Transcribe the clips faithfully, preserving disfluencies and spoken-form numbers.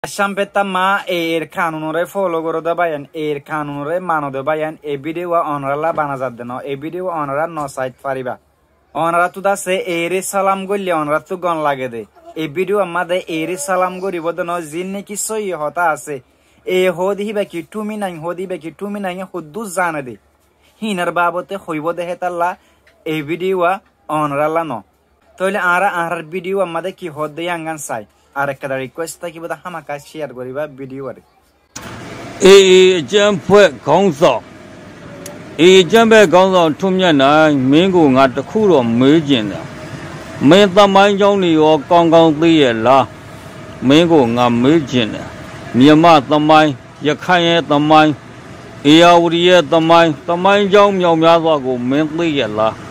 Accám fettámma, eir kanunoré follow goróde báiyain, eir kanunoré manóde báiyain, e bídiwa onorálla bana zadde no, e bídiwa onorá no sait faribá. Onoráttu dase eiré sálam goillé onoráttu gom lagedé. E bídiwa madé eiré sálam goríbou de no, ziín néki sóiyi hotá asé. E hoóde híba ki thúmi naing, hoóde híba ki thúmi naingé hoddúr zanedé. Híinar babote hoibóu de hétalla e bídiwa onorálla no. Tóile añára añárár bídiwa madé ki hoódde yíangán sai. Ar ekkán request tákibou de hámaka share goríba bídiwaré. အေအေ အကြမ်းဖက်ခေါင်းဆောင်၊ အေအေ အကြမ်းဖက်ခေါင်းဆောင် ထွန်းမြတ်နိုင်၊ မင်းကို ငါတစ်ခုတော့ မေးချင်တယ်။ မင်းသမိုင်းကြောင်းတွေရော ကောင်းကောင်းသိရဲ့လား။ မင်းကို ငါမေးချင်တယ်။ မြန်မာ့သမိုင်း၊ ရခိုင်ရဲ့သမိုင်း၊ ဧရာဝတီရဲ့သမိုင်း၊ သမိုင်းကြောင်းမြောက်များစွာကို မင်းသိရဲ့လား။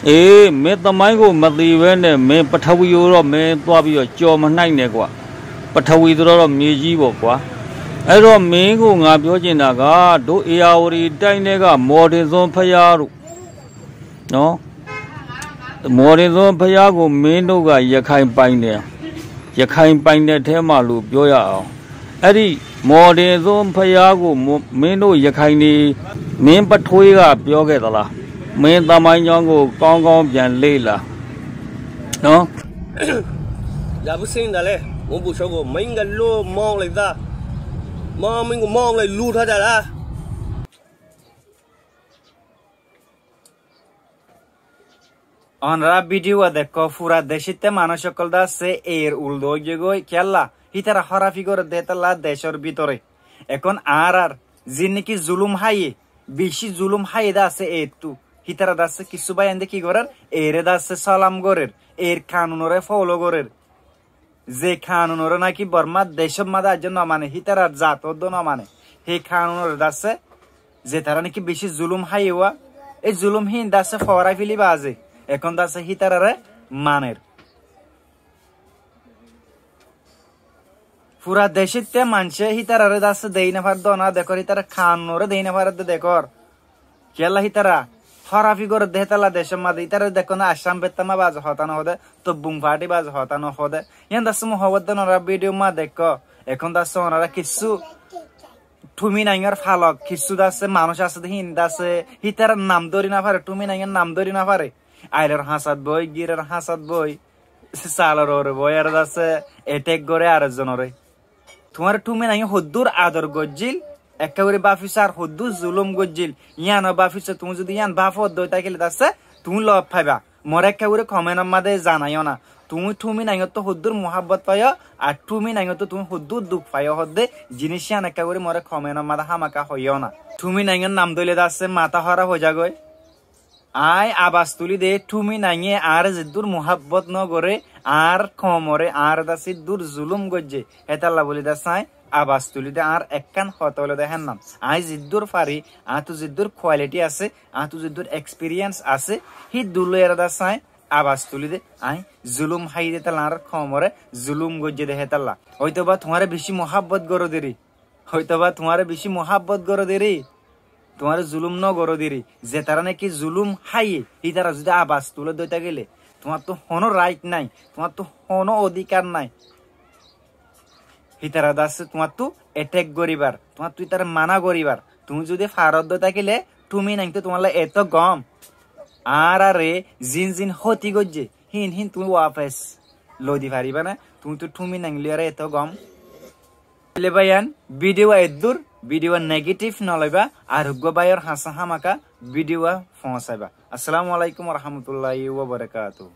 အေး၊ မင်းသမိုင်းကို မသိဘဲနဲ့ မင်းပထဝီကိုတော့ မင်းသွားပြီးတော့ ကျော်မနှိုက်နဲ့ကွာ။ ပထဝီဆိုတော့ မြေကြီးပေါ့ကွာ။ အဲ့တော့ မင်းကို ငါပြောချင်တာက တို့ ဧရာဝတီတိုင်းထဲက မော်တင်စွန်းဘုရားတို့နော်၊ မော်တင်စွန်းဘုရားကို မင်းတို့က ရခိုင်ပိုင်တယ်၊ ရခိုင်ပိုင်တယ်ထဲမှာလို့ ပြောရအောင်။ အဲ့ဒီမော်တင်စွန်းဘုရားကို မင်းတို့ရခိုင်တွေ မင်းပထွေးက ပြောခဲ့သလား။ မင်းသမိုင်းကြောင်းကို ကောင်းကောင်းပြန်လေ့လာနော်။ Ya bu sin dale, mo bu shogo, mainga lo mong lai da. Mo mainga mong lai lu tha da la. Onorá bídiwa dekkó, fura decítte manúic ókkol dase eir uldo óigiyegói. Kiyólla? Hítara hórafi gorédde hétalla decór bítore. Ekón añárár ziín néki zulúm háiye, bicí zulúm háiye dase eittú, hítara dase kissú báiyainde ki gorér? Eiré dase sálam gorér, eir kanunoré folo gorér. Ze kanunoré náki Bormár decót madé aijjó nomane, hítarar zatóddo nomane, hé kanunoré dase, zetará náki bicí zulúm háiye wá, é zulúm híin dase foórai félaiba aze, ekón dase hítararé maner. Fura decítte maincé hítararé dase deí nofaredde, onorá dekór, hítarar kanunoré deí nofaredde dekór. Kiyólla hítara hórafi gorédde hétalla decór madé, hítara dekkó na, Accám Fettámma baze hotá nohóde, Tobbung Fathi baze hotá nohóde. Yían dase mui hoódde onorá bídiyo ma dekkó. Ekón dase onorá kissú thúmi naingor falok, kissú dase manúic asé de híin dase hítarar nam dóri nofare, thúmi naingor nam dóri nofare. Ailor hañsat boi, giror hañsat boi, salor uore boi, ar dase etek goré ar ekzonoré. Tuáñre thúmi naingé hoddúr ador goijjíl, ekká gorí báfiso, ar hoddúr zulúm goijjíl, yíano báfiso. Tuñí zudi yían báfodde ói tákile dase tuñí lof faiba. More ekká gorí komenor madé zanaiyó na. Tuñí thúmi naingóttu hoddúr muhábbot faiyó, ar thúmi naingóttu tuñí hoddúr duk faiyó hoddé jiníc yían ekká gorí more komenor madé hámaka hoiyó na. Thúmi naingór nam dóile dase matá hóraf ói zagói. Aññí abas tulí de, thúmi naingé añáre ziddúr muhábbot nógoré, añár koumoré añáre dase ziddúr zulúm goijjé, hétalla bóli dase aññí abas tulí de. Añár ekkán hotá óilde hénnan, aññí ziddúr fari, añáttu ziddúr kualiti asé, añáttu ziddúr ekspiriyens asé, híddúr loi ere dase aññí abas tulí de. Aññí zulúm háiyi de hétalla, añár koumoré zulúm goijjé de hétalla. Óitoba tuáñre bicí muhábbot goró deri, Óitoba tuáñre bicí muhábbot goró deri, tuáñre zulúm nógoró deri. Zetará náki zulúm háiye, hítara zudi abas tulé dói tákile, tuáñttu honó rait nái, tuáñttu honó odikar nái. Hítara dase tuáñttu etek goríbar, tuáñttu hítara mana goríbar. Tuñí zudi farot dói tákile, thúmi naingttu tuáñlla eto gom. Añárare zin zin hóti goijjé, híin híin tuñí wafes loi di faribá né? Tuñí tu thúmi naing loiyaré eto gom. Tóile báiyan, bídiwa eddúr, bídiwa negetif noloibá, ar uggúa báiyor hañsé hámaka bídiwa foóñsaiba. Assalamu alaikum warahmatulláhi wabarakátuhu.